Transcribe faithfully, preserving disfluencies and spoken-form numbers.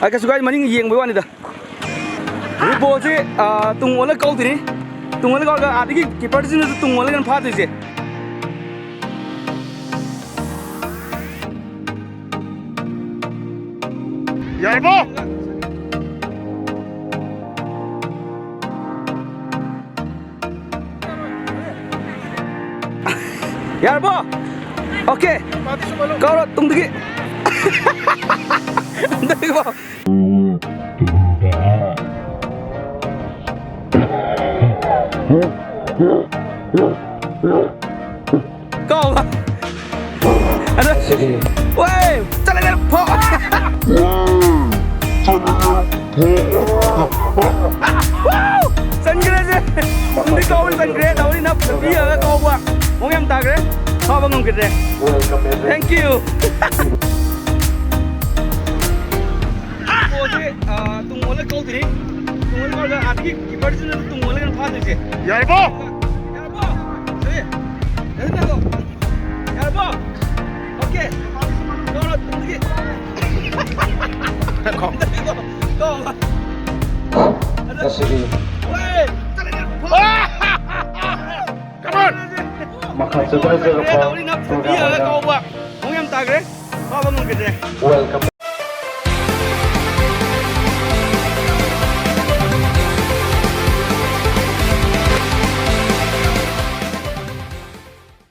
ꯑ, ꯀꯩꯁꯨ ꯀꯥꯏꯗꯦ, ꯃꯅꯤꯡ ꯌꯦꯡꯕꯩ ꯋꯥꯅꯤꯗ꯫ ꯍꯧꯖꯤꯛ ꯕꯣꯜꯁꯤ, ꯑ, ꯇꯨꯡ ꯑꯣꯜꯂ ꯀꯥꯎꯗꯣꯏꯅꯤ꯫ ꯇꯨꯡ ꯑꯣꯜꯂ ꯀꯥꯎꯔꯒ ꯑꯥꯗꯒꯤ ꯀꯤꯄꯔꯁꯤꯅꯁꯨ ꯇꯨꯡ ꯑꯣꯜꯂꯒꯅ ꯐꯥꯗꯣꯏꯁꯦ꯫ ꯌꯥꯔꯕꯣ? ꯌꯥꯔꯕꯣ? ꯑꯣꯀꯦ꯫ ꯀꯥꯎꯔꯣ, ꯇꯨꯡꯗꯒꯤ꯫ ꯇꯨꯡꯗꯒꯤꯀꯣ꯫ ꯀꯥꯎꯕ꯫ ꯑꯗ, ꯋꯥꯏ, ꯆꯠꯂꯒꯦ, ꯐꯣ-, ꯆꯟꯈ꯭ꯔꯦ ꯁꯦ꯫ ꯇꯨꯡꯗꯤ ꯀꯥꯎꯕ ꯆꯟꯈ꯭ꯔꯦ, ꯅꯥꯎꯔꯤꯅ ꯄꯤꯔꯒ ꯀꯥꯎꯕ꯫ ꯃꯑꯣꯡ ꯌꯥꯝ ꯇꯥꯈ꯭ꯔꯦ꯫ ꯐꯥꯕ ꯉꯝꯈꯤꯗ꯭ꯔꯦ꯫ Thank you꯫ ꯕꯣꯜꯁꯦ, ꯑ, ꯇꯨꯡ ꯑꯣꯜꯂ ꯀꯥꯎꯗꯣꯏꯅꯤ꯫ ꯇꯨꯡ ꯑꯣꯜꯂ ꯀꯥꯎꯗ ꯑꯥꯗꯒꯤ ꯀꯤꯄꯔꯁꯤꯅ ꯇꯨꯡ ꯑꯣꯜꯂꯒ ꯐꯥꯗꯣꯏꯁꯦ꯫ ꯌꯥꯔꯕꯣ? ꯌꯥꯔꯕꯣ? ꯁꯦ, ꯌꯥꯔꯕꯣ? ꯌꯥꯔꯕꯣ? ꯑꯣꯀꯦ꯫ ꯀꯥꯎꯔꯣ, ꯇꯨꯡꯗꯒꯤ꯫ ꯀꯥꯎ꯫ ꯀꯥꯎ꯫ ꯑꯁꯤꯗꯤ꯫ ꯍꯣꯏ꯫ ꯆꯠꯂꯦ꯫ ꯃꯈꯥ ꯆꯠꯊꯖꯔꯛꯄ ꯅꯥꯎꯔꯤꯅ ꯄꯤꯔꯒ ꯀꯥꯎꯕ꯫ ꯃꯑꯣꯡ ꯌꯥꯝ ꯇꯥꯈ꯭ꯔꯦ꯫ ꯐꯥꯕ ꯉꯝꯈꯤꯗ꯭ꯔꯦ꯫ Welcome.